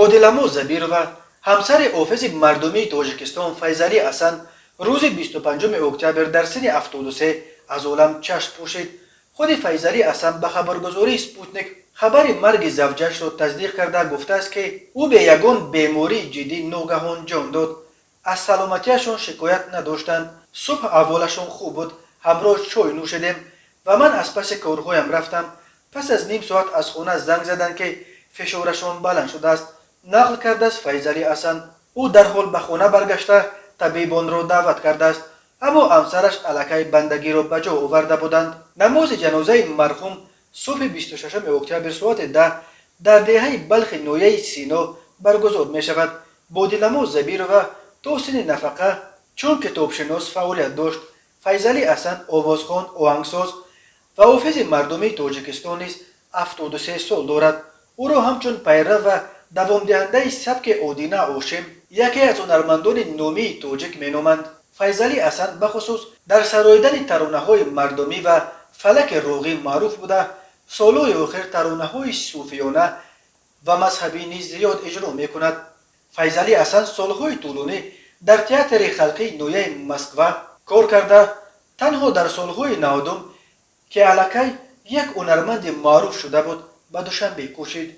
Бодиламо Забирова, ҳамсари ҳофизи мардумии Тоҷикистон Файзалӣ Ҳасан, рӯзи 25 октябр дар синни 73 аз олам чашм пӯшид. Худи Файзалӣ Ҳасан ба хабаргузории «Спутник» хабари марги завҷашро тасдиқ карда, гуфтааст, ки ӯ бе ягон бемории ҷиддӣ ногаҳон ҷон дод. Аз саломатиашон шикоят надоштанд. Субҳ аҳволашон хуб буд. Ҳамроҳ чой нӯшидем ва ман аз паси корҳоям рафтам. Пас аз ним соат аз хона занг заданд, ки фишорашон баланд шудааст, нақл кардааст Файзалӣ Ҳасан. Ӯ дарҳол ба хона баргашта, табибонро даъват кардааст, аммо ҳамсараш аллакай бандагиро ба ҷо оварда буданд. Намози ҷанозаи марҳум субҳи 26 октябр соати 10 дар деҳаи Балхи ноҳияи Сино баргузор мешавад. Бодиламо Забирова то синни нафақа чун китобшинос фаъолият дошт. Файзалӣ Ҳасан, овозхон, оҳангсоз ва ҳофизи мардумии Тоҷикистон, низ 73 сол дорад. Ӯро ҳамчун пайрав ва давомдиҳандаи сабки Одина Ҳошим, яке аз ҳунармандони номии тоҷик, меноманд. Файзалӣ Ҳасан бахусус дар сароидани таронаҳои мардумӣ ва фалаки роғӣ маъруф буда, солҳои охир таронаҳои сӯфиёна ва мазҳабӣ низ зиёд иҷро мекунад. Файзалӣ Ҳасан солҳои тӯлонӣ дар Театри халқии ноҳияи Москва кор карда, танҳо дар солҳои 90-ум, ки аллакай як ҳунарманди маъруф шуда буд, ба Душанбе кӯчид.